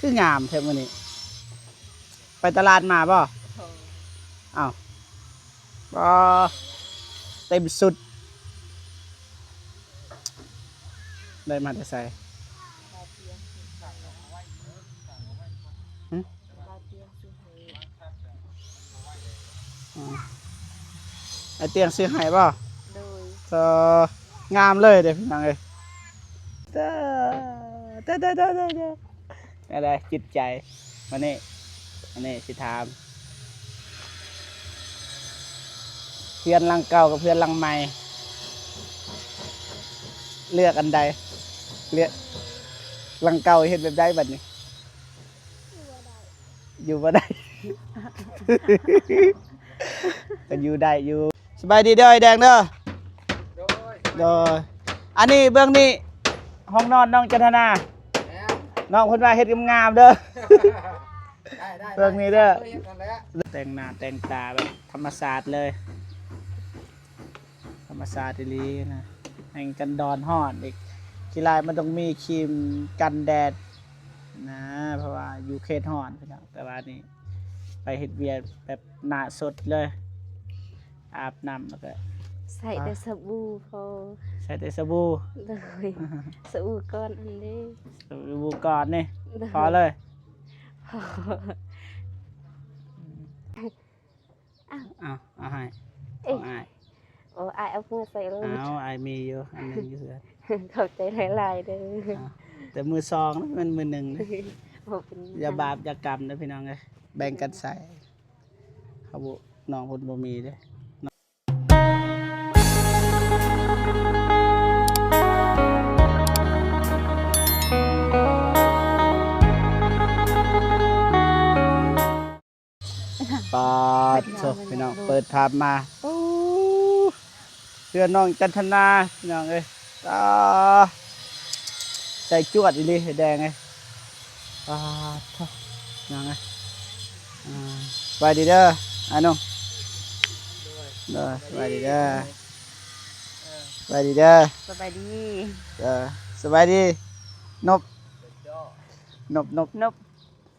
ຄືງາມແທ້ມື້ນີ້ ໄປຕະຫຼາດມາບໍ່? ໂດຍ. ອ້າວ ບໍ່ ເຕັມຊຸດ ໄດ້ມາແຕ່ໃສ? ຫຶ? ອືມ ອ້າຍຕຽງຊື້ໃຫ້ບໍ່? ໂດຍ. ເອີ ງາມເລີຍເດ້ພີ່ນ້ອງເອີຍ ເດີ ເດີ ເດີ ເດີ ເດີ. ແນວໃດຈິດໃຈ? ມານີ້ ມານີ້ຊິຖາມ ເຮືອນຫຼັງເກົ່າກັບເຮືອນຫຼັງໃໝ່ ເລືອກອັນໃດ? ເລືອກ ຫຼັງເກົ່າເຮັດແບບໃດບັດນີ້? ຢູ່ບໍ່ໄດ້ ກໍຢູ່ໄດ້ຢູ່. ສະບາຍດີເດີອ້າຍແດງເດີ. ໂດຍ ໂດຍ. ອັນນີ້ເບື້ອງນີ້ຫ້ອງນອນນ້ອງຈັນທະນາ ແມ່ນ ນ້ອງເພິ່ນວ່າເຮັດງາມໆເດີ. ໄດ້ ໄດ້ ເບິ່ງນີ້ເດີ ໄດ້ ເຮັດນັ້ນແຫຼະ ແຕ່ງໜ້າແຕ່ງຕາແບບທຳມະຊາດເລີຍ ທຳມະຊາດອີ່ຫຼີນະ ແຮ່ງກັນດອນຮ້ອນອີກ ຂີ້ຮ້າຍມັນຕ້ອງມີຄຣີມກັນແດດນະ ເພາະວ່າຢູ່ເຂດຮ້ອນພີ່ນ້ອງ. ແຕ່ວ່ານີ້ໄປເຮັດວຽກແບບໜ້າສົດເລີຍ ອາບນ້ຳແລ້ວກໍ ໃຊ້ແຕ່ສະບູພໍ ໃຊ້ແຕ່ສະບູ. ໂດຍ. ສະບູກ້ອນອັນເດ້ ສະບູກ້ອນນີ້ ໂດຍ ພໍເລີຍ ພໍ. ອ້າວ ເອົາໃຫ້ ເອີຍ ຂອງອ້າຍ. ໂອ້ ອ້າຍເອົາເມືອໃສ່ໂລດ. ເອົາ ອ້າຍມີຢູ່ອັນໜຶ່ງຢູ່ເຮືອນ. ຂອບໃຈຫຼາຍໆເດີ. ເອົາ ແຕ່ມືສອງນະ ແມ່ນມືໜຶ່ງນະ. ບໍ່ເປັນຫຍັງ ຢ່າບາບຢ່າກຳເດີພີ່ນ້ອງເອີຍ ແບ່ງກັນໃຊ້. ເຮົາບໍ່ ນ້ອງເພິ່ນບໍ່ມີເດ້. ປາດໂທ້ ພີ່ນ້ອງ ເປີດພາບມາ ໂອ້ ເຮືອນນ້ອງຈັນທະນາ ພີ່ນ້ອງເອີຍ. ຕາ ໃສ່ຈວດອີ່ຫຼີ ແດງເອີຍ. ປາດໂທ້ ພີ່ນ້ອງເອີຍ. ອ່າ ສະບາຍດີເດີ ອ້າຍໜຸ່ມ. ໂດຍ ສະບາຍດີເດີ ສະບາຍດີເດີ ສະບາຍດີ ເອີ ສະບາຍດີ ນົບ ນົບ ນົບ ນົບ.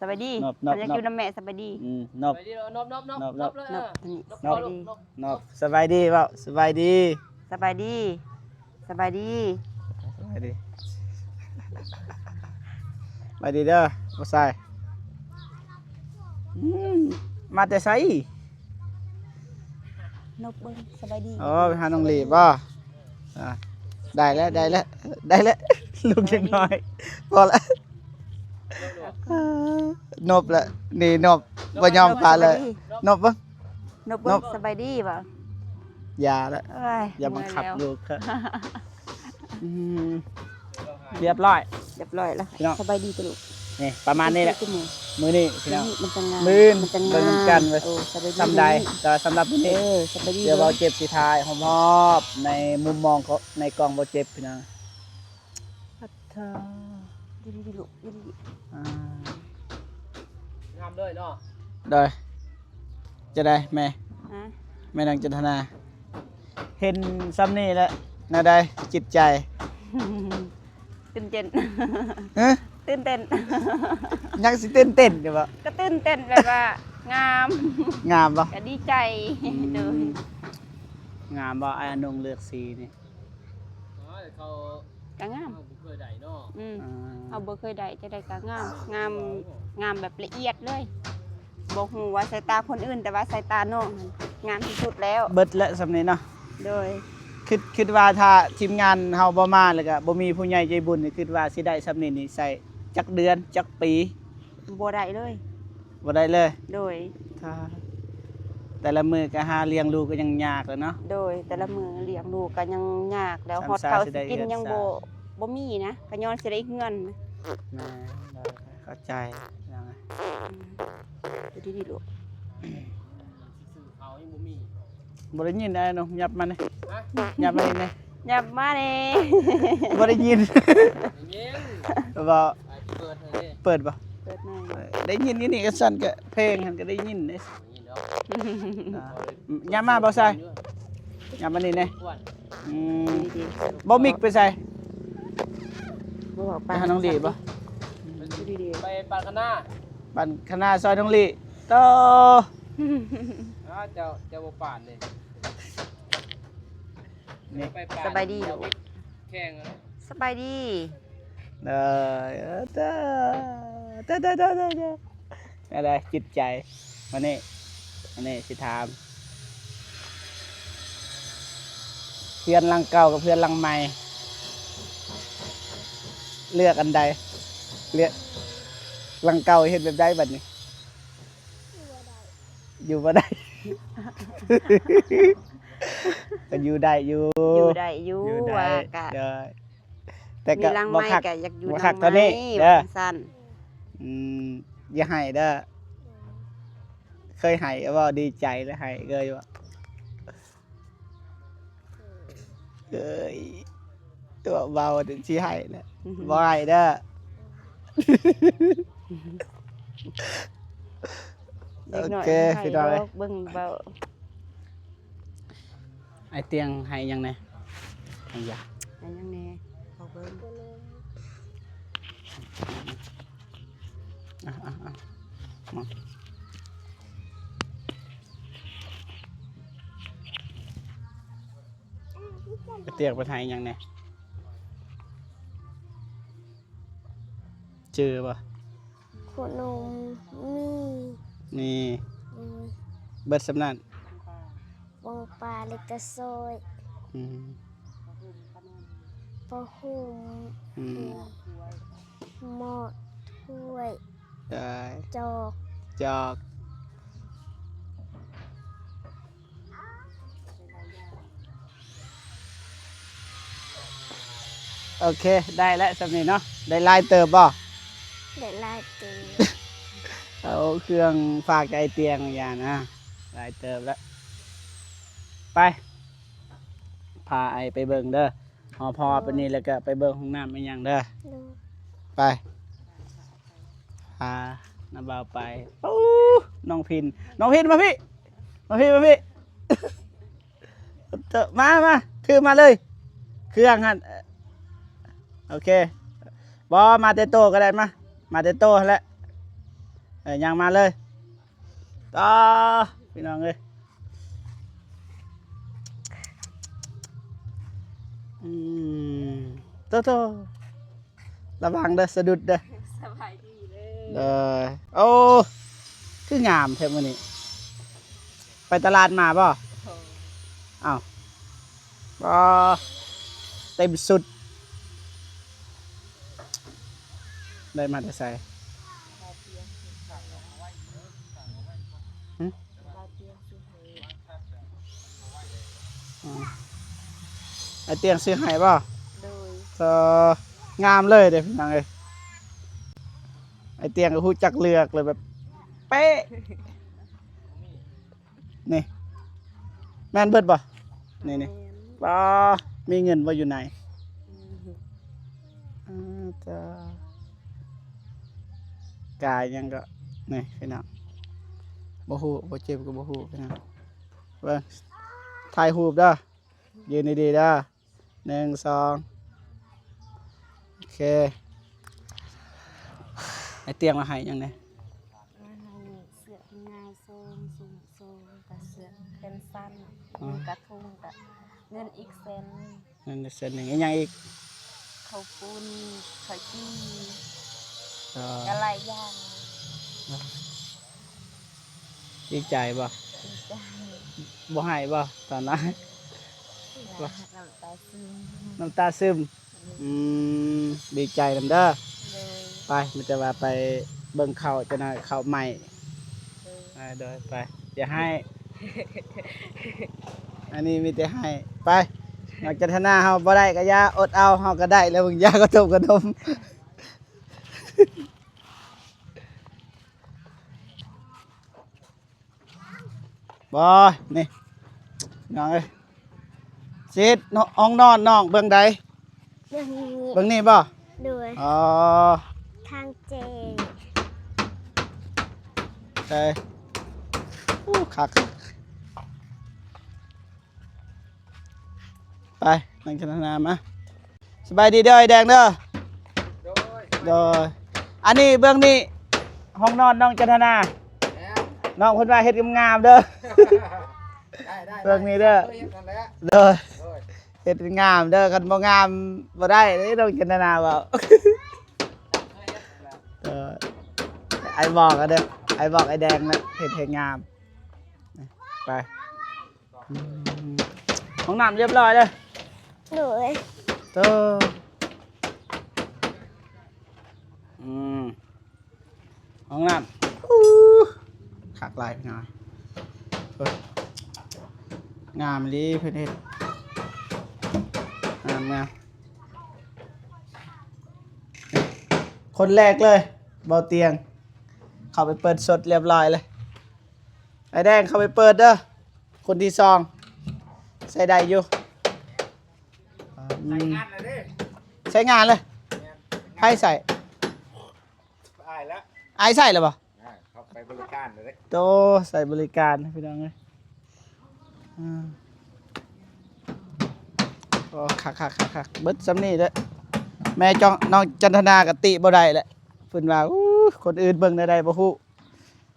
ສະບາຍດີ ນົບ ນົບ ເພິ່ນຢາກຢູ່ນຳແມ່ ສະບາຍດີ. ອືມ ນົບ ສະບາຍດີ ນົບ ນົບ ນົບ ນົບ ສະບາຍດີ ເວົ້າ ສະບາຍດີ ສະບາຍດີ ສະບາຍດີ ສະບາຍດີ ສະບາຍດີເດີ ບໍ່ຊາຍ. ອືມ ມາແຕ່ໃສ? ນົບເບິ່ງ ສະບາຍດີ. ອໍ ໄປຫານ້ອງຫຼີບໍ? ອ່າ ໄດ້ແລ້ວ ໄດ້ແລ້ວ ໄດ້ແລ້ວ ລູກຍັງນ້ອຍ ພໍແລ້ວ. ນົບແລ້ວ ນີ້ນົບ ບໍ່ຍອມປາເລີຍ. ນົບເບິ່ງ ນົບເບິ່ງ ນົບ ສະບາຍດີບໍ? ຢ່າລະ ໂອ້ຍ ຢ່າບັງຄັບລູກ. ອືມ ຮຽບຮ້ອຍ ຮຽບຮ້ອຍແລ້ວ ພີ່ນ້ອງ. ສະບາຍດີຕິລູກ. ນີ້ປະມານນີ້ແຫຼະ ມື້ນີ້ພີ່ນ້ອງ ມື້ນີ້ມັນຈະງາມ ມື້ອື່ນ ມັນຈະງາມ ເບິ່ງນຳກັນວ່າ ໂອ້ ສະບາຍດີ ສ່ຳໃດ. ແຕ່ສຳລັບມື້ນີ້ ເອີ ສະບາຍດີ ດຽວເບົາເຈັບຊິຖ່າຍຮອບໆໃນມຸມມອງຂອງ ໃນກ້ອງເບົາເຈັບ ພີ່ນ້ອງ. ປະເທີ ດີໆລູກ ດີໆ. ອ່າ ງາມເລີຍເນາະ. ໂດຍ. ຈັ່ງໃດແມ່? ຮະ? ແມ່ນາງຈັນທະນາ ເຫັນຊ່ຳນີ້ແລ້ວ ແນວໃດຈິດໃຈ? ຕື່ນເຕັ້ນ. ຮະ? ຕື່ນເຕັ້ນ. ຍັງຊິຕື່ນເຕັ້ນຢູ່ບໍ່? ກໍຕື່ນເຕັ້ນແບບວ່າງາມ. ງາມບໍ່? ກໍດີໃຈ. ອືມ ໂດຍ. ງາມບໍ່? ອ້າຍອານົງເລືອກສີນີ້. ເຂົາ ກໍງາມ ເຮົາບໍ່ເຄີຍໄດ້ເນາະ. ອືມ ອ່າ ເຮົາບໍ່ເຄີຍໄດ້ ຈະໄດ້ກໍງາມ ງາມ ງາມແບບລະອຽດເລີຍ. ບໍ່ຮູ້ວ່າສາຍຕາຄົນອື່ນ ແຕ່ວ່າສາຍຕານ້ອງຫັ້ນງາມທີ່ສຸດແລ້ວ. ເບິດແລ້ວຊ່ຳນີ້ເນາະ. ໂດຍ. ຄິດ ຄິດວ່າຖ້າທີມງານເຮົາບໍ່ມາ ແລ້ວກໍບໍ່ມີຜູ້ໃຫຍ່ໃຈບຸນ ນີ້ ຄິດວ່າຊິໄດ້ຊ່ຳນີ້ນີ້ ໃຊ້ຈັກເດືອນ ຈັກປີ? ບໍ່ໄດ້ເລີຍ. ບໍ່ໄດ້ເລີຍ. ໂດຍ. ຖ້າແຕ່ລະມື້ກໍຫາລ້ຽງລູກກໍຍັງຍາກແລ້ວເນາະ. ໂດຍ. ແຕ່ລະມື້ລ້ຽງລູກກໍຍັງຍາກແລ້ວ ຮອດເຂົ້າຊິກິນຍັງບໍ່ ບໍ່ມີນະ ກໍຍ້ອນຊິໄດ້ເຮືອນ. ແມ່ນ ໂດຍ ເຂົ້າໃຈ. ອືມ ຢູ່ດີໆລູກ. ບໍ່ໄດ້ຍິນອ້າຍເນາະ ຫຍັບມານີ້ ຫຍັບມານີ້ ຫຍັບມານີ້. ບໍ່ໄດ້ຍິນ ໄດ້ຍິນ ບໍ່? ເປີດບໍ່? ເປີດໜ້ອຍ. ເອີ ໄດ້ຍິນຢູ່ນີ້ ຄັນຊັ້ນກະເພງຫັ້ນກະໄດ້ຍິນເດ້. ໄດ້ຍິນເນາະ. ອ່າ ຫຍັບມາບໍ່ຊາຍ? ຫຍັບມານີ້ແດ່. ອືມ ບໍ່ ມິກໄປໃສ? ບໍ່ບອກ ໄປຫານ້ອງດີບໍ່? ຢູ່ດີໆ ໄປ ປານຄະນາ ບ້ານຄະນາ ຊອຍນ້ອງລີ້ ໂຕ ອ້າ ເຈົ້າ ເຈົ້າບໍ່ປານເດ້ ນີ້ ໄປປານ ສະບາຍດີ ດຽວແຂ່ງ ສະບາຍດີ ເອີ ເອີ ເດີ ເດີ ເດີ ເດີ ເດີ. ແນວໃດຈິດໃຈ? ມານີ້ ມານີ້ຊິຖາມ ເຮືອນຫຼັງເກົ່າກັບເຮືອນຫຼັງໃໝ່ ເລືອກອັນໃດ? ເລືອກຫຼັງເກົ່າເຮັດແບບໃດບັດນີ້? ຢູ່ບໍ່ໄດ້ ຢູ່ບໍ່ໄດ້ ກໍຢູ່ໄດ້ຢູ່ ຢູ່ໄດ້ຢູ່ ຢູ່ໄດ້ ວ່າກະ ໂດຍ ແຕ່ກໍມີຫຼັງໃໝ່ ບໍ່ຄັກ ກໍຢາກຢູ່ ບໍ່ຄັກ ຫຼັງໃໝ່ ເທົ່ານີ້ເດີ ວ່າຊັ້ນ ອືມ ຢ່າໄຫ້ເດີ ເຄີຍໄຫ້ເວົ້າດີໃຈແລ້ວ ໄຫ້ເຄີຍບໍ່? ເອີຍ ຕົວະເບົາ ຊິໄຫ້ແຫຼະ ອືຮຶ ບໍ່ໄຫ້ເດີ ເດັກນ້ອຍ ໂອເຄ ໃຫ້ ພີ່ນ້ອງເອີຍ ເບິ່ງເບົາ. ອ້າຍຕຽງໃຫ້ຫຍັງແດ່? ໃຫ້ຫຍັງ? ໃຫ້ຫຍັງແດ່? ຂໍເບິ່ງ ອ່ະ ອ່ະ ອ່ະ ມາ ໄປຕຽກໄປໄທຫຍັງແດ່? ຈື່ບໍ່? ຂະໜົມ ມີ ມີ ໂດຍ ເບິດສ່ຳນັ້ນ ປອງປາ ເລັກຕະຊອຍ ອືມ ຜ້າຫົ່ມ ອືມ ໝໍ້ ຖ້ວຍ ໄດ້ ຈອກ ຈອກ ໂອເຄ ໄດ້ແລ້ວສ່ຳນີ້ເນາະ ໄດ້ຫຼາຍເຕີບບໍ່? ໄດ້ຫຼາຍເຕີບ ເອົາເຄື່ອງຝາກຈາກອ້າຍຕຽງຢ່ານະ ຫຼາຍເຕີບແລ້ວ ໄປ ພາອ້າຍໄປເບິ່ງເດີ ຫໍພໍປານນີ້ແລ້ວກໍໄປເບິ່ງຫ້ອງນ້ຳອີ່ຫຍັງເດີ ໂດຍ ໄປ ພານ້າບ່າວໄປ ໂອ້ ນ້ອງພິນ ນ້ອງພິນມາພີ້ ມາພີ້ ມາພີ້ ເອີ ມາ ມາ ຖືມາເລີຍ ເຄື່ອງຫັ້ນ ໂອເຄ ບໍ່ ມາແຕ່ໂຕກໍໄດ້ ມາ ມາແຕ່ໂຕຫັ້ນແຫຼະ ເອີ ຍ່າງມາເລີຍ ຕາ ພີ່ນ້ອງເອີຍ ອືມ ໂຕ ໂຕ ລະວັງເດີ ສະດຸດເດີ ສະບາຍດີເດີ ໂດຍ ໂອ້ ຄືງາມແທ້ມື້ນີ້ ໄປຕະຫຼາດມາບໍ່? ໂດຍ ອ້າວ ອໍ ເຕັມຊຸດ ໄດ້ມາແຕ່ໃສ? ຫຶ? ອືມ ອ້າຍຕຽງຊື້ໃຫ້ບໍ່? ໂດຍ ເອີ ງາມເລີຍເດ້ພີ່ນ້ອງເອີຍ ອ້າຍຕຽງກໍຮູ້ຈັກເລືອກເລີຍ ແບບເປະ ນີ້ ແມ່ນເບິດບໍ່? ນີ້ ນີ້ ແມ່ນ ປ້າ ມີເງິນບໍ່ຢູ່ໃນ? ອືມ ອາ ຈ້າ ກາຍຫຍັງກໍ ນີ້ພີ່ນ້ອງ ບໍ່ຮູ້ ບໍ່ເຈັບກໍບໍ່ຮູ້ພີ່ນ້ອງ ເບິ່ງ ຖ່າຍຮູບເດີ ຢືນດີໆເດີ ໜຶ່ງ ສອງ ໂອເຄ ອ້າຍຕຽງວ່າໃຫ້ຫຍັງແດ່? ວ່າໃຫ້ເສື້ອແຂນຍາວສອງ ສູງສອງ ແລ້ວກໍເສື້ອແຂນສັ້ນ ອໍ ກະທຸງ ກະເງິນອີກແສນໜຶ່ງ ເງິນອີກແສນໜຶ່ງ ອີຫຍັງອີກ? ເຂົ້າປຸ້ນ ເຂົ້າຈີ່ ອໍ ກະຫຼາຍຢ່າງ ອໍ. ດີໃຈບໍ່? ດີໃຈ ບໍ່ໄຫ້ບໍ່ຕອນນັ້ນ? ນ້ຳຕາຊຶມ ນ້ຳຕາຊຶມ ອືມ ດີໃຈນຳເດີ ໂດຍ ໄປ ມີແຕ່ວ່າໄປເບິ່ງເຂົ້າ ເຈົ້ານາຍເຂົ້າໃໝ່ ໂດຍ ເອີ ໂດຍ ໄປ ຢ່າໄຫ້ ອັນນີ້ມີແຕ່ໄຫ້ ໄປ ນອກຈາກທະນາເຮົາບໍ່ໄດ້ກໍຢ່າ ອົດເອົາ ເຮົາກໍໄດ້ແລ້ວ ເບິ່ງຢາກະຕົບກະດົມ. ບໍ່ ນີ້ ນ້ອງເອີຍ ຊິເຮັດຫ້ອງນອນນ້ອງເບື້ອງໃດ? ເບື້ອງນີ້ ເບື້ອງນີ້ບໍ່? ໂດຍ ອໍ ທາງແຈ້ງ ໂອເຄ ໂອ້ ຄັກ ໄປ ນັ່ງທະນາມາ ສະບາຍດີເດີ ອ້າຍແດງເດີ ໂດຍ ໂດຍ ອັນນີ້ເບື້ອງນີ້ ຫ້ອງນອນນ້ອງຈັນທະນາ ແມ່ນ ນ້ອງເພິ່ນວ່າເຮັດງາມໆເດີ ໄດ້ໆ ເບິ່ງນີ້ເດີ ເຮັດນັ້ນແຫຼະ ໂດຍ ໂດຍ ເຮັດງາມເດີ ຄັນບໍ່ງາມບໍ່ໄດ້ເດ້ ນ້ອງຈັນທະນາເວົ້າ ເອີ ອ້າຍບອກເດີ ອ້າຍບອກອ້າຍແດງນະ ເຮັດໃຫ້ງາມ ໄປ ອືມ ຫ້ອງນ້ຳຮຽບຮ້ອຍເດີ ໂດຍ ໂຕ ອືມ ຫ້ອງນ້ຳ ອູ້ ຄັກຫຼາຍພີ່ນ້ອງ ເອີ ງາມອີ່ຫຼີເພິ່ນເຮັດ ງາມໆ ຄົນແລກເລີຍ ເບົາຕຽງ ເຂົ້າໄປເປີດສົດຮຽບຮ້ອຍເລີຍ ອ້າຍແດງເຂົ້າໄປເປີດເດີ ຄົນທີສອງ ໃຊ້ໄດ້ຢູ່ ອືມ ໃຊ້ງານແລ້ວເດ້ ໃຊ້ງານເລີຍ ໃຜໃຊ້? ອ້າຍລະ ອ້າຍໃຊ້ແລ້ວບໍ່? ອ່າ ເຂົ້າໄປບໍລິການເລີຍເດ້ ໂຕ ໃຊ້ບໍລິການພີ່ນ້ອງເອີຍ ອືມ ໂອ້ ຄັກໆໆໆ ເບິດສ່ຳນີ້ເດີ ແມ່ຈອງ ນ້ອງຈັນທະນາກໍຕິບໍ່ໄດ້ແຫຼະ ເພິ່ນວ່າ ອູ້ ຄົນອື່ນເບິ່ງແນວໃດບໍ່ຮູ້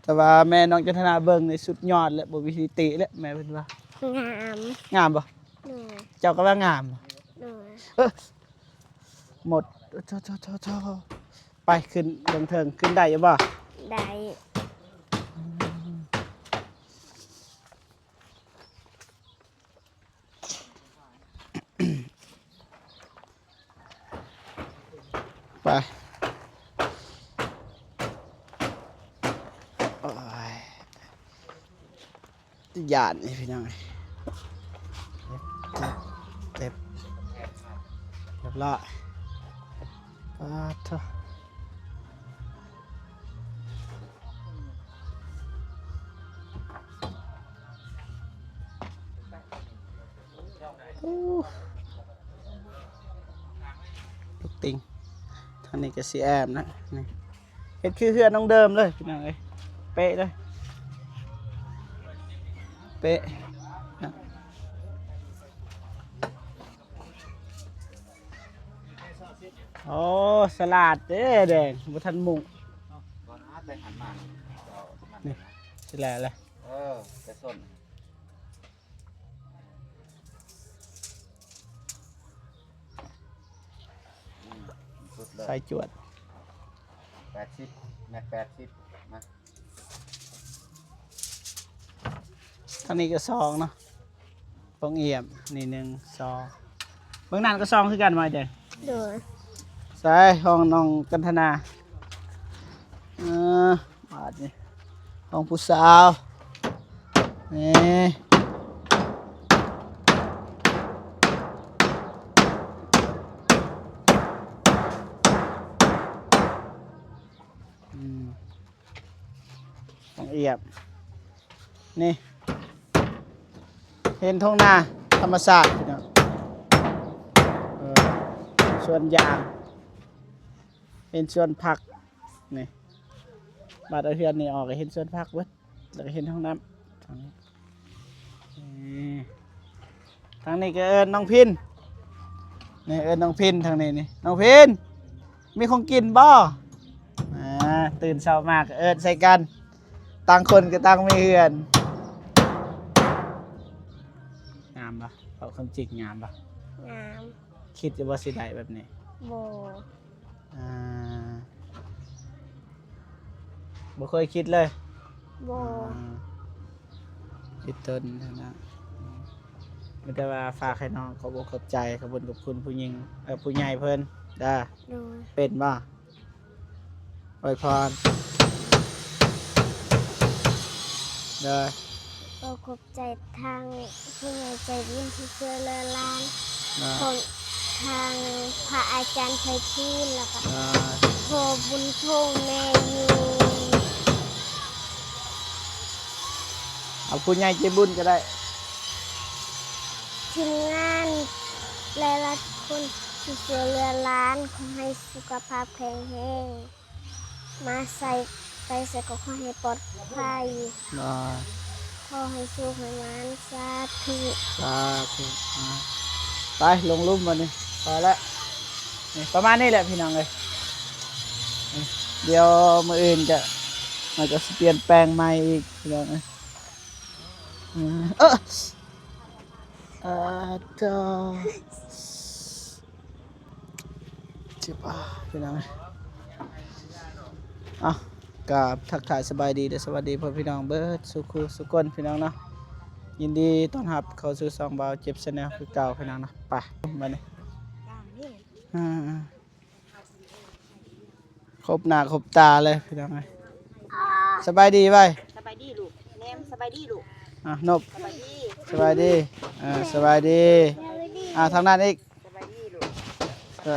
ແຕ່ວ່າແມ່ນ້ອງຈັນທະນາເບິ່ງນີ້ສຸດຍອດແລ້ວ ບໍ່ມີທີ່ຕິແລ້ວ ແມ່ເພິ່ນວ່າ ງາມ ງາມບໍ່? ໂດຍ ເຈົ້າກໍວ່າງາມ ໂດຍ ເອີ ໝົດ ໂທ້ໆໆໆ ໄປຂຶ້ນເບິ່ງເທິງ ຂຶ້ນໄດ້ຢູ່ບໍ່? ໄດ້ ໄປ ໂອ້ຍ ຢ້ານນີ້ພີ່ນ້ອງເອີຍ ເຈັບ ເຈັບ ເຈັບ ຮຽບຮ້ອຍ ປາດໂທ້ ໂອ້ ລູກຕິງ ທາງນີ້ກໍຊິແອມນະ ນີ້ ເຮັດຄືເຮືອນນ້ອງເດີມເລີຍພີ່ນ້ອງເອີຍ ເປະເລີຍ ເປະນະ ໂອ້ ສະຫຼາດເດ້ແດງ ບໍ່ທັນມຸງ ນີ້ ຊິແລ້ວແຫຼະ ເອີ ແຕ່ສົ້ນ ອືມ ສຸດເລີຍ ໃສ່ຈວດ ແປດສິບ ແມັດແປດສິບ ມາ ທາງນີ້ກໍສອງເນາະ ປ່ອງອຽມ ນີ້ໜຶ່ງ ສອງ ເບື້ອງນັ້ນກໍສອງຄືກັນ ໝາຍແດງ ໂດຍ ໃສ່ຫ້ອງນ້ອງກັນທະນາ ເອີ ບາດນີ້ ຂອງຜູ້ສາວ ນີ້ ອືມ ຂອງອຽບ ນີ້ ເຫັນທົ່ງນາທຳມະຊາດພີ່ນ້ອງ ເອີ ສວນຢາງ ເຫັນສວນຜັກ ນີ້ ບາດເອົາເຮືອນນີ້ອອກກໍເຫັນສວນຜັກເບິດ ແລ້ວກໍເຫັນຫ້ອງນ້ຳ ທາງນີ້ ນີ້ ທາງນີ້ກໍເອີ້ນນ້ອງພິນ ນີ້ເອີ້ນນ້ອງພິນ ທາງນີ້ນີ້ ນ້ອງພິນ ມີຂອງກິນບໍ່? ອ່າ ຕື່ນເຊົ້າມາກໍເອີ້ນໃສ່ກັນ ຕ່າງຄົນກໍຕ່າງມີເຮືອນ ງາມບໍ່? ເວົ້າຄວາມຈິງງາມບໍ່? ງາມ ຄິດຢູ່ບໍ່ຊິໄດ້ແບບນີ້? ບໍ່ ອ່າ ບໍ່ເຄີຍຄິດເລີຍ? ບໍ່ ອ່າ ຄິດຕົນຫັ້ນນະ ມີແຕ່ວ່າຝາກໃຫ້ນ້ອງຂອບອົກຂອບໃຈ ຂອບຄຸນຂອບຄຸນຜູ້ຍິງ ເອີ ຜູ້ໃຫຍ່ເພິ່ນເດີ ໂດຍ ເປັນບໍ່? ອວຍພອນ ໂດຍ ຂໍຂອບໃຈທາງຜູ້ໃຫຍ່ໃຈບຸນທີ່ຊ່ວຍເຫຼືອຫຼານ ໂດຍ ຂອງທາງພະອາຈານໄພທູນ ແລ້ວກໍ ໂດຍ ພໍ່ບຸນທົ່ງ ແມ່ຢູ່ ເອົາຜູ້ໃຫຍ່ໃຈບຸນກໍໄດ້ ທີມງານຫຼາຍໆຄົນທີ່ຊ່ວຍເຫຼືອຫຼານ ຂໍໃຫ້ສຸຂະພາບແຂງແຮງ ມາໃສ ໄປໃສກໍຂໍໃຫ້ປອດໄພ ຂໍໃຫ້ໂຊກໃຫ້ໝານ ສາທຸ ສາທຸ ອ່າ ໄປລົງລຸ່ມບັດນີ້ ພໍແລ້ວ ນີ້ ປະມານນີ້ແຫຼະພີ່ນ້ອງເອີຍ ນີ້ ດຽວມື້ອື່ນກະ ມັນກະຊິປ່ຽນແປງໃໝ່ອີກ ພີ່ນ້ອງເອີຍ. ເອີ ເອີ ເອີ ເອີ ເຈັບ ອ່າ ພີ່ນ້ອງເອີຍ. ເອົ້າ ກາບທັກທາຍສະບາຍດີ ແລະ ສະຫວັດດີພໍ່ແມ່ພີ່ນ້ອງເບິດສູ່ຄູ່ສູ່ຄົນ ພີ່ນ້ອງເນາະ. ຍິນດີຕ້ອນຮັບເຂົ້າສູ່ຊ່ອງບ່າວເຈັບ Channel ຄືເກົ່າ ພີ່ນ້ອງເນາະ. ໄປ ບາດນີ້ ອ່າ ຄົບໜ້າຄົບຕາເລີຍ ພີ່ນ້ອງເອີຍ. ສະບາຍດີໄວ ສະບາຍດີລູກ ແນມ ສະບາຍດີລູກ ອ່ະ ນົບ ສະບາຍດີ ສະບາຍດີ ອ່າ ສະບາຍດີ ອ່າ ທາງນັ້ນອີກ ສະບາຍດີລູກ ເອີ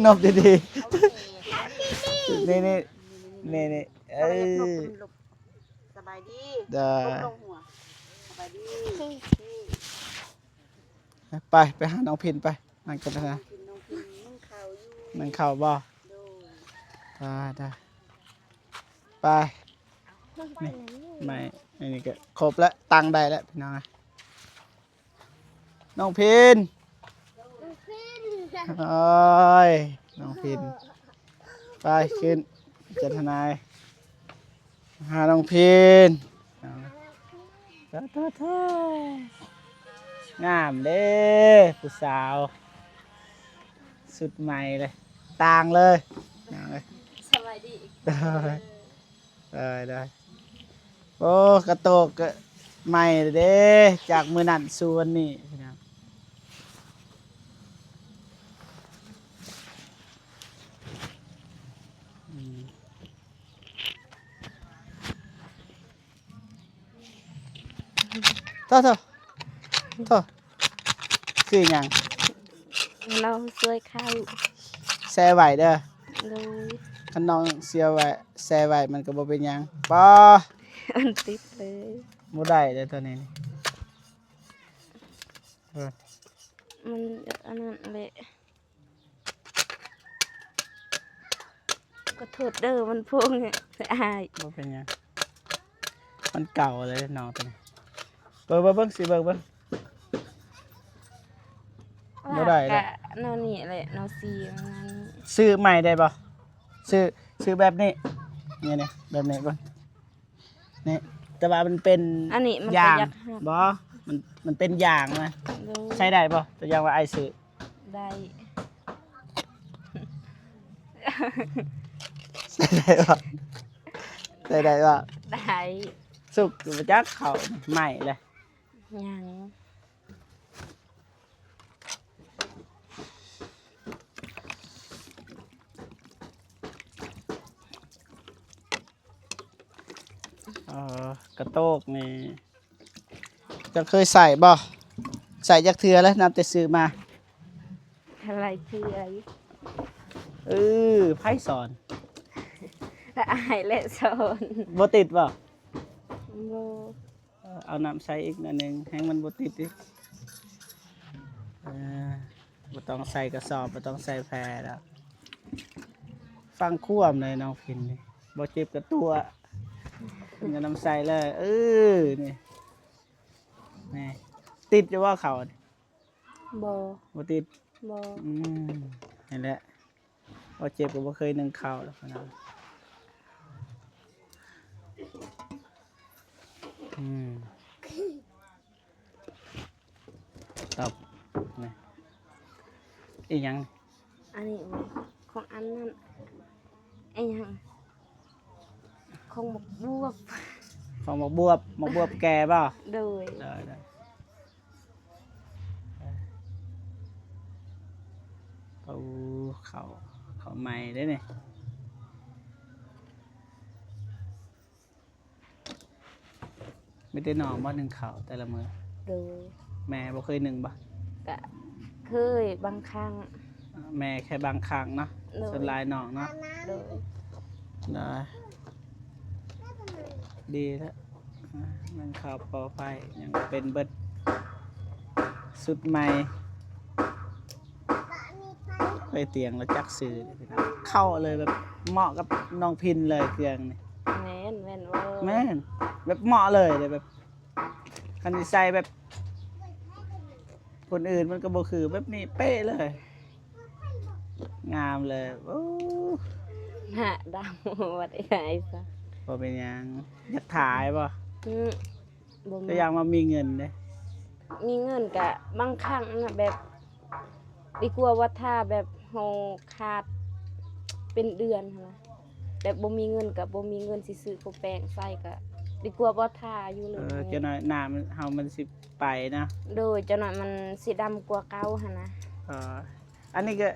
ນົບດີໆ ເອົາແມ່ ນີ້ ນີ້ ນີ້ ນີ້ ເອີ ສະບາຍດີ ໄດ້ ກົ້ມລົງຫົວ ສະບາຍດີ ໄປ ໄປຫານ້ອງພິນໄປ. ນັ່ງກັນນະ ກິນ ກິນ ໜຶ້ງເຂົ້າຢູ່ ໜຶ້ງເຂົ້າບໍ່? ໂດຍ ໄດ້ ໄດ້ ໄປ ນີ້ ໄມ້ ອັນນີ້ກະຄົບແລ້ວ ຕັ້ງໄດ້ແລ້ວ ພີ່ນ້ອງ. ນ້ອງພິນ ໂອ້ຍ ນ້ອງພິນ ໄປຂຶ້ນ ຈັດທະນາຍ ຫານ້ອງພິນ ໂທ້ໆໆ ງາມເດ້ຜູ້ສາວ ຊຸດໃໝ່ເລີຍ ຕ່າງເລີຍ ສະບາຍດີ ເອີ ໄດ້ໆ ໂອ້ ກະໂຕກກະໃໝ່ເດ້ ຈາກມື້ນັ້ນສູ່ວັນນີ້ ພີ່ນ້ອງ. ໂທ້ໆ ໂທ້ ຄືຫຍັງ? ນ້ອງຊ່ວຍເຂົ້າ ແຊ່ໄວ້ເດີ ໂດຍ ຄັນນ້ອງເສຍໄວ້ ແຊ່ໄວ້ມັນກະບໍ່ເປັນຫຍັງ. ປາ ມັນຕິດເລີຍ ບໍ່ໄດ້ເດີໂຕນີ້ ເອີ ມັນອັນນັ້ນແຫຼະ. ຂໍໂທດເດີ ມັນໂພງ ອາຍ ບໍ່ເປັນຫຍັງ ມັນເກົ່າເລີຍນ້ອງໂຕນີ້. ເບິ່ງ ເບິ່ງ ເບິ່ງ ຊິເບິ່ງ ເບິ່ງ ບໍ່ໄດ້ແລ້ວ ກະແນວນີ້ແຫຼະ ແນວສີປະມານນີ້. ຊື້ໃໝ່ໄດ້ບໍ່? ຊື້ ຊື້ແບບນີ້ ນີ້ໆ ແບບນີ້ເບິ່ງ. ນີ້ ແຕ່ວ່າມັນເປັນ ອັນນີ້ມັນກະຢາກ ຢາງ ບໍ່ ມັນ ມັນເປັນຢາງນະ ໂດຍ ໃສ່ໄດ້ບໍ່? ຕົວຢ່າງວ່າອ້າຍຊື້ ໄດ້ ໃສ່ໄດ້ບໍ່? ໃສ່ໄດ້ບໍ່? ໄດ້ ສຸກຢູ່ບໍ່ຈັກເຂົ້າ ໃໝ່ເລີຍ ຍັງ. ເອີ ກະໂຕກນີ້ ເຈົ້າເຄີຍໃສ່ບໍ່? ໃສ່ຈັກເທື່ອແລ້ວ ນັບແຕ່ຊື້ມາ? ຫຼາຍເທື່ອຢູ່. ເອີ ໃຜສອນ? ອ້າຍແຫຼະສອນ. ບໍ່ຕິດບໍ່? ບໍ່. ເອີ ເອົານ້ຳໃສ່ອີກໜ້ອຍໜຶ່ງ ແຮງມັນບໍ່ຕິດອີກ. ເອີ ບໍ່ຕ້ອງໃສ່ກະສອບ ບໍ່ຕ້ອງໃສ່ແພແລ້ວ. ຟັງຄວາມໃດນ້ອງພິນນີ້ ບໍ່ເຈັບກະຕົວະ ເພິ່ນກະນຳໃສ່ເລີຍ. ເອີ ນີ້ ນີ້ ຕິດຢູ່ບໍ່ເຂົ້າ? ບໍ່ ບໍ່ຕິດ ບໍ່. ອືມ ນີ້ແຫຼະ ບໍ່ເຈັບກະບໍ່ເຄີຍໜຶ້ງເຂົ້າດອກນະ. ອືມ ຕອບ ນີ້ ອີຫຍັງ? ອັນນີ້ບໍ່ ຂອງອັນນັ້ນ ອີຫຍັງ? ຂອງໝາກບວບ ຂອງໝາກບວບ ໝາກບວບແກ່ບໍ່? ໂດຍ ໂດຍ ໂດຍ. ໂອ້ ເຂົ້າ ເຂົ້າໃໝ່ເດ້ນີ້. ມີແຕ່ນ້ອງບໍ່ໜຶ້ງເຂົ້າແຕ່ລະມື້? ໂດຍ. ແມ່ບໍ່ເຄີຍໜຶ້ງບໍ່? ກະເຄີຍບາງຄັ້ງ. ແມ່ແຄ່ບາງຄັ້ງເນາະ. ໂດຍ. ສ່ວນຫຼາຍນ້ອງເນາະ. ໂດຍ. ໂດຍ. ດີແລ້ວ ໜຶ້ງເຂົ້າປອດໄພ ຍັງເປັນເບິດ ຊຸດໃໝ່. ເຄີຍຕຽງລະຈັກຊື່ເລີຍພີ່ນ້ອງ ເຂົ້າເລີຍ ແບບເໝາະກັບນ້ອງພິນເລີຍເຄື່ອງນີ້. ແມ່ນ ແມ່ນບໍ່? ແມ່ນ ແບບເໝາະເລີຍເດ້ ແບບຄັນຊິໃສ່ແບບຄົນອື່ນມັນກະບໍ່ຄື ແບບນີ້ເປະເລີຍ ງາມເລີຍ. ໂອ້ ໜ້າດຳ ບໍ່ໄດ້ຂາຍຊະ. ບໍ່ເປັນຫຍັງ. ຢາກຖ່າຍບໍ່? ອືມ ບໍ່ ແຕ່ຢ່າງວ່າມີເງິນເດ້. ມີເງິນກະບາງຄັ້ງນະ ແບບ ດີກວ່າວ່າຖ້າແບບເຮົາຂາດເປັນເດືອນຫັ້ນນະ ແບບບໍ່ມີເງິນກະບໍ່ມີເງິນຊິຊື້ໂປແປງໃສ່ ກະດີກວ່າບໍ່ຖ້າຢູ່ເລີຍ. ເອີ ເຈົ້າໜ້ອຍ ໜ້າມັນ ເຮົາມັນຊິໄປເນາະ. ໂດຍ ເຈົ້າໜ້ອຍມັນຊິດຳກວ່າເກົ່າຫັ້ນນະ. ເອີ ອັນນີ້ກໍ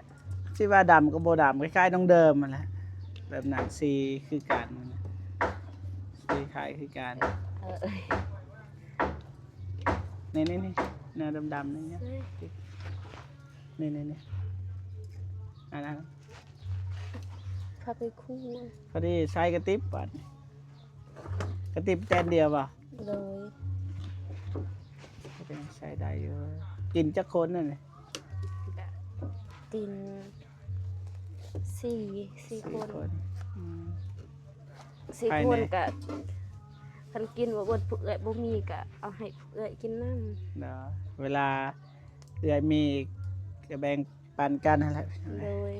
ຊິວ່າດຳກໍບໍ່ດຳ ຄ້າຍໆນ້ອງເດີມຫັ້ນແຫຼະ ແບບນັ້ນ ສີຄືກັນ ສີຄ້າຍຄືກັນ. ເອີ ນີ້ໆໆ ແນວດຳໆນີ້ ເອີ ນີ້ໆໆ ອັນນັ້ນ ພາໄປຄູ່ ພໍດີໃສ່ກະຕິບບາດນີ້. ກະຕິບແຕ່ນດຽວບໍ່? ໂດຍ ກໍຍັງໃຊ້ໄດ້ຢູ່. ກິນຈັກຄົນນັ້ນ? ກິນສີ່ ສີ່ ຄົນ ສີ່ຄົນ. ອືມ ສີ່ຄົນກະ ຄັນກິນບໍ່ເບິດ ຜູ້ເອື້ອຍບໍ່ມີກະເອົາໃຫ້ຜູ້ເອື້ອຍກິນນຳ. ເນາະ ເວລາເອື້ອຍມີກະແບ່ງປັນກັນຫັ້ນແຫຼະ. ໂດຍ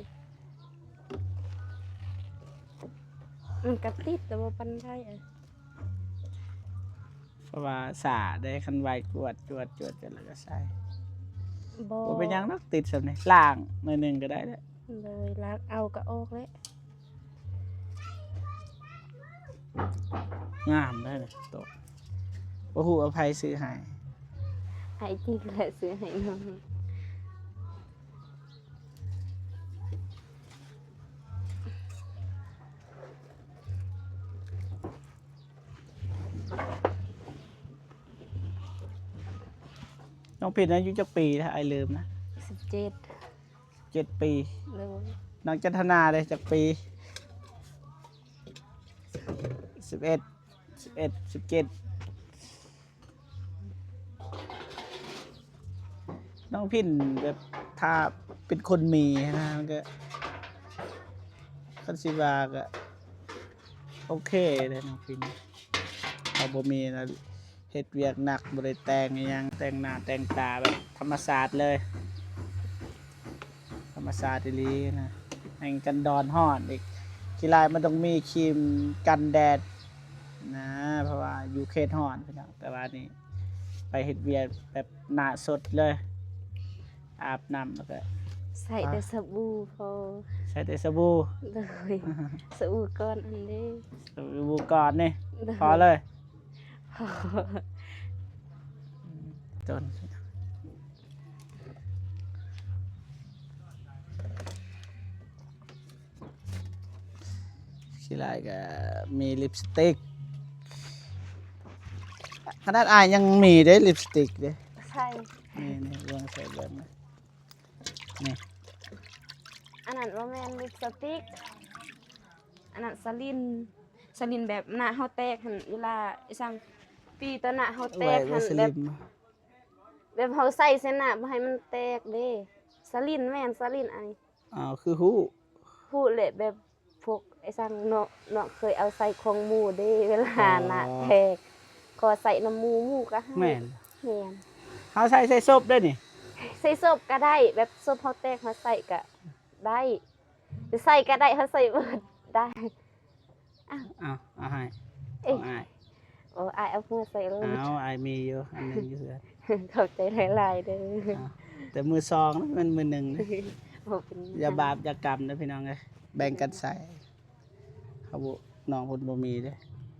ມັນກະຕິດແຕ່ບໍ່ປານໃດ. ເພາະວ່າສາເດ້ ຄັນໄວກວດ ຈວດ ຈວດ ຈວດ ແລ້ວກໍໃສ່. ບໍ່ ບໍ່ເປັນຫຍັງດອກ ຕິດສ່ຳນີ້ ລ້າງໜ້ອຍໜຶ່ງກໍໄດ້ແຫຼະ. ໂດຍ ລ້າງເອົາກໍອອກແຫຼະ. ງາມເດ້ນີ້ໂຕະ ບໍ່ຮູ້ວ່າໃຜຊື້ໃຫ້. ໃຜຈິງແຫຼະຊື້ໃຫ້ນ້ອງ. ນ້ອງພິນອາຍຸຈັກປີລະ? ອ້າຍລືມນະ. ສິບເຈັດ ສິບເຈັດປີ. ໂດຍ ນ້ອງຈັນທະນາເດ້ ຈັກປີ? ສິບເອັດ ສິບເອັດ ສິບເຈັດ. ນ້ອງພິນແບບຖ້າເປັນຄົນມີນະ ມັນກໍ ຄັນຊິວ່າກໍໂອເຄເດ້ນ້ອງພິນ. ເຮົາບໍ່ມີນະ ເຮັດວຽກໜັກ ບໍ່ໄດ້ແຕ່ງອີ່ຫຍັງ ແຕ່ງໜ້າແຕ່ງຕາແບບທຳມະຊາດເລີຍ. ທຳມະຊາດອີ່ຫຼີນະ ແຮ່ງກັນດອນຮ້ອນອີກ. ຂີ້ຮ້າຍມັນຕ້ອງມີຄຣີມກັນແດດນະ ເພາະວ່າຢູ່ເຂດຮ້ອນພີ່ນ້ອງ. ແຕ່ວ່ານີ້ໄປເຮັດວຽກແບບໜ້າສົດເລີຍ ອາບນ້ຳແລ້ວກໍ ໃຊ້ແຕ່ ອ່າ ສະບູພໍ. ໃຊ້ແຕ່ສະບູ? ໂດຍ ສະບູກ້ອນອັນເດ້ ສະບູກ້ອນນີ້. ໂດຍ ພໍເລີຍ? ພໍ. ອືມ ຕົ້ນ ຂີ້ຮ້າຍກໍມີລິບສະຕິກ. ຂະໜາດອ້າຍຍັງມີເດ້ລິບສະຕິກເດ້. ໃສ່ ນີ້ໆ ເບິ່ງໃສ່ເບິ່ງນີ້. ອັນນັ້ນບໍ່ແມ່ນລິບສະຕິກ ອັນນັ້ນສະລິນ. ສະລິນແບບໜ້າເຮົາແຕກຫັ້ນ ເວລາອີ່ສັງ ຕີຕໍ່ໜ້າເຮົາແຕກຫັ້ນ ແບບ ແບບເຮົາໃສ່ໃສ່ໜ້າບໍ່ໃຫ້ມັນແຕກເດ້. ສະລິນ ແມ່ນສະລິນອັນນີ້. ອ້າວ ຄືຮູ້? ຮູ້ແຫຼະ ແບບພວກໄອ້ສັງເນາະ ເນາະ ເຄີຍເອົາໃສ່ຂອງໝູ່ເດ້ ເວລາ ອໍ ໜ້າແຕກ ຂໍໃສ່ນຳໝູ່ ໝູ່ກໍໃຫ້. ແມ່ນ ແມ່ນ. ເຮົາໃສ່ ໃສ່ສົບໄດ້ນີ້? ໃສ່ສົບກໍໄດ້ ແບບສົບເຮົາແຕກເຮົາໃສ່ກໍໄດ້ ໃສ່ກໍໄດ້ ເຮົາໃສ່ເບິດໄດ້. ອ້າວ ເອົາ ເອົາໃຫ້ ເອີຍ ຂອງອ້າຍ. ໂອ້ ອ້າຍເອົາເມືອໃສ່ໂລດ. ເອົາ ອ້າຍມີຢູ່ອັນໜຶ່ງຢູ່ເຮືອນ. ຂອບໃຈຫຼາຍໆເດີ. ເອົາ ແຕ່ມືສອງນະ ແມ່ນມືໜຶ່ງເດ້. ບໍ່ເປັນຫຍັງ ຢ່າບາບຢ່າກຳເດີພີ່ນ້ອງເອີຍ ແບ່ງກັນໃຊ້. ເຮົາບໍ່ ນ້ອງເພິ່ນບໍ່ມີເດ້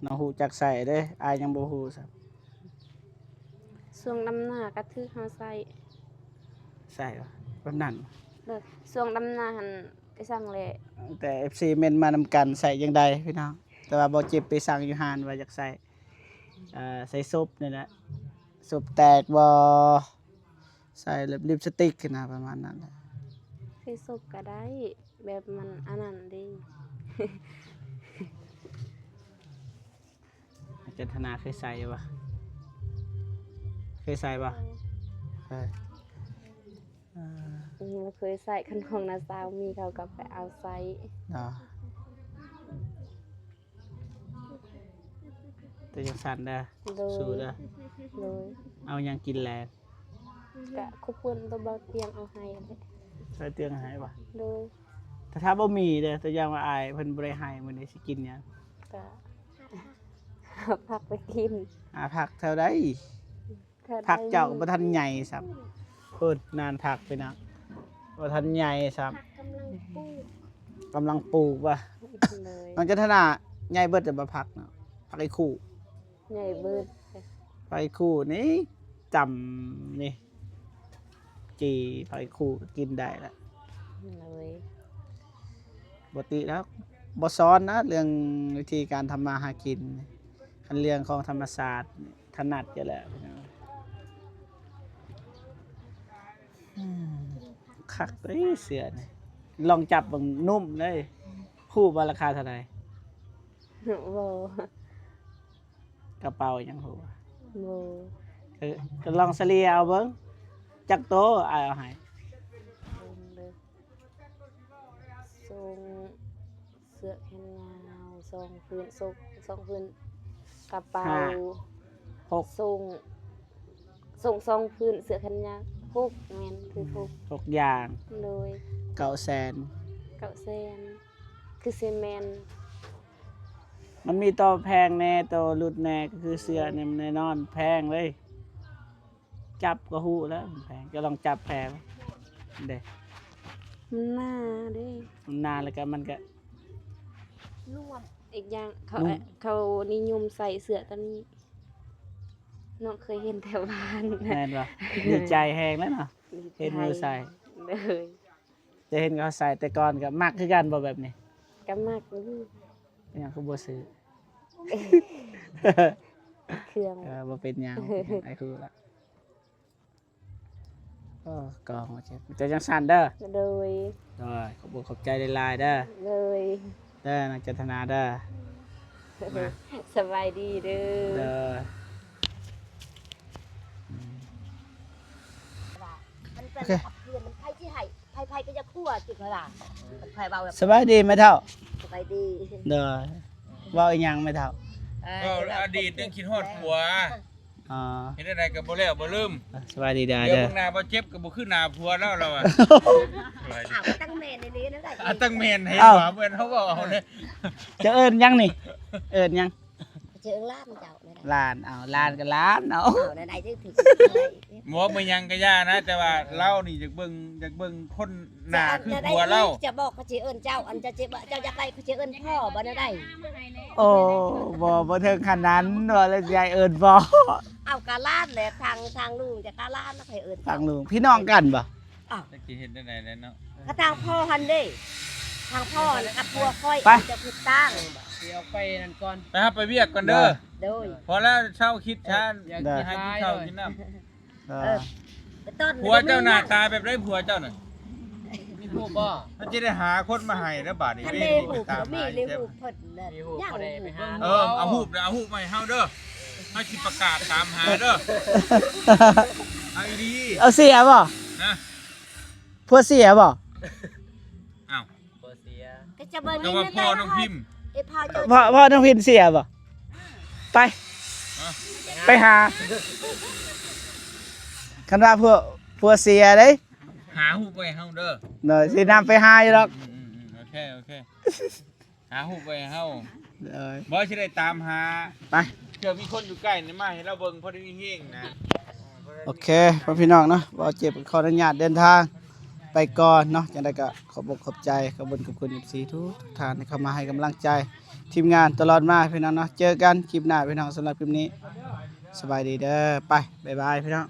ນ້ອງຮູ້ຈັກໃຊ້ເດ້ ອ້າຍຍັງບໍ່ຮູ້ຊ້ຳ. ຊ່ວງດຳນາກໍຖືກເຮົາໃຊ້. ໃຊ້ບໍ່? ແບບນັ້ນ. ໂດຍ ຊ່ວງດຳນາຫັ້ນ ໄປສັ່ງແຫຼະ ແຕ່ເອັຟຊີເມັ້ນມານຳກັນ ໃຊ້ຈັ່ງໃດພີ່ນ້ອງ. ແຕ່ວ່າບໍ່ຈິບໄປສັ່ງຢູ່ຮ້ານວ່າຢາກໃຊ້ ເອີ່ ໃສ່ສົບນີ້ແຫຼະ ສົບແຕກບໍ່ ໃສ່ແບບລິບສະຕິກຫັ້ນນະ ປະມານນັ້ນແຫຼະ. ໃສ່ສົບກໍໄດ້ ແບບມັນອັນນັ້ນເດ້. ອາຈານທະນາເຄີຍໃສ່ບໍ່? ເຄີຍໃສ່ບໍ່? ເຄີຍ. ເອີ ບໍ່ເຄີຍໃສ່ ຄັນຂອງນ້າສາວມີ ເຂົາກໍໄປເອົາໃສ່. ເນາະ ແຕ່ຈັ່ງຊັ້ນເດີ ໂດຍ ສູ້ເດີ. ໂດຍ. ເອົາຫຍັງກິນແລງ? ກະເຂົ້າປຸ້ນໂຕເບົາຕຽງເອົາໃຫ້ແຫຼະ. ໃສ່ຕຽງໃຫ້ບໍ່? ໂດຍ. ຖ້າ ຖ້າບໍ່ມີເດີ້ ຕົວຢ່າງວ່າອ້າຍເພິ່ນບໍ່ໄດ້ໃຫ້ ມື້ນີ້ຊິກິນຫຍັງ? ກະ ຫາຜັກໄປກິນ. ຫາຜັກແຖວໃດ? ຖ້າ ຜັກເຈົ້າກໍບໍ່ທັນໃຫຍ່ຊ້ຳ. ພຸ້ນ ນານຜັກພີ່ນ້ອງ ບໍ່ທັນໃຫຍ່ຊ້ຳ. ຜັກກຳລັງປູກ ກຳລັງປູກວ່າ. ໂດຍ. ນ້ອງຈັນທະນາ ໃຫຍ່ເບິດແລ້ວບໍ່ຜັກເນາະ? ຜັກອີ່ຄູ້ ໃຫຍ່ເບິດ. ຜັກອີ່ຄູ້ນີ້ ຈຳນີ້ ຈີ່ຜັກອີ່ຄູ້ກໍກິນໄດ້ລະ. ໂດຍ. ບໍ່ຕິດອກ ບໍ່ສອນນະ ເລື່ອງວິທີການທຳມາຫາກິນ. ຄັນເລື່ອງຂອງທຳມະຊາດນີ້ ຖະໜັດຢູ່ແລ້ວພີ່ນ້ອງ. ອືມ ຄັກເດ້ເສື້ອນີ້ ລອງຈັບເບິ່ງ ນຸ້ມເດ້. ຮູ້ບໍ່ລາຄາເທົ່າໃດ? ບໍ່. ກະເປົາຫຍັງຮູ້? ບໍ່. ເອີ ກໍລອງສະເລ່ຍເອົາເບິ່ງ ຈັກໂຕ ອ້າຍເອົາໃຫ້. ເບິ່ງເດີ້ ສົ່ງ ເສື້ອແຂນຍາວສອງຜືນ ໂຊກສອງຜືນ ກະເປົາ ຫ້າ ຫົກ ສົ່ງ ສົ່ງສອງຜືນ ເສື້ອແຂນຍາວຫົກ ແມ່ນ ຖືກຫົກ ຫົກຢ່າງ. ໂດຍ. ເກົ້າແສນ ເກົ້າແສນ ຄືຊິແມ່ນ. ມັນມີໂຕແພງແດ່ ໂຕຫຼຸດແດ່ ກໍຄືເສື້ອນີ້ ມັນແນ່ນອນແພງເລີຍ. ຈັບກໍຮູ້ແລ້ວແພງ ຈະລອງຈັບແພງເດ້. ມັນໜາເດ້ ມັນໜາ ແລ້ວກໍມັນກໍລວມ. ອີກຢ່າງເຂົາ ເຂົານິຍົມໃສ່ເສື້ອຕົວນີ້ ນ້ອງເຄີຍເຫັນແຖວບ້ານ. ແມ່ນບໍ່? ດີໃຈແຮງແລ້ວເນາະ ເຫັນມືໃສ່. ໂດຍ. ຈະເຫັນເຂົາໃສ່ແຕ່ກ່ອນກໍມັກຄືກັນບໍ່ແບບນີ້? ກໍມັກຢູ່. ເປັນຫຍັງຄືບໍ່ຊື້? ເຄື່ອງ. ເອີ ບໍ່ເປັນຫຍັງ ອ້າຍຮູ້ລະ. ໂອ້ ກໍຫົວເຈັບ ເປັນຈັ່ງຊັ້ນເດີ. ໂດຍ. ໂດຍ ຂອບອົກຂອບໃຈຫຼາຍໆເດີ. ໂດຍ. ເດີ ນາງຈັນທະນາເດີ. ມາ ສະບາຍດີເດີ. ເດີ. ໂອເຄ ໃຜຊິໃຫ້ ໃຜໆກໍຢາກຜົວ ຈິກວ່າ ໃຜເວົ້າແບບ ສະບາຍດີແມ່ເຖົ້າ. ສະບາຍດີ. ໂດຍ. ເວົ້າອີ່ຫຍັງແມ່ເຖົ້າ? ເອີ ເວົ້າອະດີດຍັງຄິດຮອດຜົວ. ອໍ ເຮັດແນວໃດກໍບໍ່ແລ້ວບໍ່ລືມ. ສະບາຍດີດາ ດຽວເດີ ເບິ່ງໜ້າບໍ່ເຈັບກໍບໍ່ຄືໜ້າຜົວແລ້ວ ລາວວ່າ. ອ້າວ ຕັ້ງແມ່ນອີ່ຫຼີນັ້ນແຫຼະ. ອ່າ ຕັ້ງແມ່ນໃຫ້ ອ້າວ ວ່າເພິ່ນເຮົາເວົ້າເອົາເດ້. ຈະເອີ້ນຫຍັງນີ້? ເອີ້ນຫຍັງ? ເອີ້ນຫຼານເຈົ້າ. ຫຼານ ເອົາ ຫຼານກໍຫຼານເອົາ. ເອົາແນວໃດຈຶ່ງຖືກ? ບໍ່ ບໍ່ຫຍັງກໍຢ່ານະ ແຕ່ວ່າລາວນີ້ຢາກເບິ່ງ ຢາກເບິ່ງຄົນໜ້າຄືຜົວລາວ. ຈະບອກເຂົາຊິເອີ້ນເຈົ້າ ອັນເຈົ້າຊິ ເຈົ້າຢາກໄດ້ເຂົາຊິເອີ້ນພໍ່ບໍ່ ແນວໃດ? ໂອ້ ບໍ່ ບໍ່ເຖິງຂະໜາດນັ້ນ ວ່າແລ້ວຊິໃຫ້ເອີ້ນພໍ່. ເອົາກະຫຼານແຫຼະ ທາງ ທາງລຸງຈະກະຫຼານ ໃຫ້ເອີ້ນທາງລຸງ. ພີ່ນ້ອງກັນບໍ່? ອ້າວ ຈັກຊິເຮັດແນວໃດແລ້ວເນາະ. ກະທາງພໍ່ຫັ້ນເດ້ ທາງພໍ່ຫັ້ນກັບຜົວຂ້ອຍ ໄປ ຈະຜິດຕ່າງ. ຊິອອກໄປນັ້ນກ່ອນ ໄປຫາໄປວຽກກ່ອນເດີ. ໂດຍ. ພໍແລ້ວ ເຊົາຄິດຊາ ຢາກຊິຫາກິນເຂົ້າກິນນ້ຳ. ເອີ ໄປຕ້ອນ ຜົວເຈົ້າໜ້າຕາແບບໃດ ຜົວເຈົ້ານັ້ນ? ມີຮູບບໍ່? ມັນຈະໄດ້ຫາຄົນມາໃຫ້ແລ້ວບາດນີ້. ຄັນມີຮູບ ເວລານີ້ໄປຕາມຫາ ມີຮູບເພິ່ນນັ້ນ ຍັງ ເອີ ເອົາຮູບ ເອົາຮູບມາໃຫ້ເຮົາເດີ ເຮົາຊິປະກາດຕາມຫາເດີ. ເອົາອີ່ຫຼີ. ເອົາເສຍບໍ່? ຮະ? ຜົວເສຍບໍ່? ອ້າວ ຜົວເສຍ ກໍຈະເບິ່ງ ກໍວ່າພໍ່ນ້ອງພິມ. ເອີ ພໍ່ເຈົ້າ ພໍ່ ພໍ່ນ້ອງພິມເສຍບໍ່? ໄປ ຮະ? ໄປຫາ ຄັນວ່າຜົວ ຜົວເສຍເດ້ ຫາຮູບໄວ້ໃຫ້ເຮົາເດີ. ໂດຍ ຊິນຳໄປຫາຢູ່ດອກ. ອືມໆໆ ໂອເຄ ໂອເຄ. ຫາຮູບໄວ້ໃຫ້ເຮົາ. ໂດຍ. ບໍ່ ຊິໄດ້ຕາມຫາ. ໄປ ເທື່ອມີຄົນຢູ່ໃກ້ນີ້ມາໃຫ້ລາວເບິ່ງ ພໍໄດ້ມີແຮງນະ. ໂອເຄ ພໍ່ພີ່ນ້ອງເນາະ ບ່າວເຈັບກໍຂໍອະນຸຍາດເດີນທາງໄປກ່ອນເນາະ. ຈັ່ງໃດກໍຂອບອົກຂອບໃຈ ຂອບຄຸນ ຂອບຄຸນ ເອັຟຊີ ທຸກໆທ່ານທີ່ເຂົ້າມາໃຫ້ກຳລັງໃຈທີມງານຕະຫຼອດມາ ພີ່ນ້ອງເນາະ. ເຈີກັນຄລິບໜ້າ ພີ່ນ້ອງ. ສຳລັບຄລິບນີ້ ສະບາຍດີເດີ. ໄປ ບາຍບາຍ ພີ່ນ້ອງ.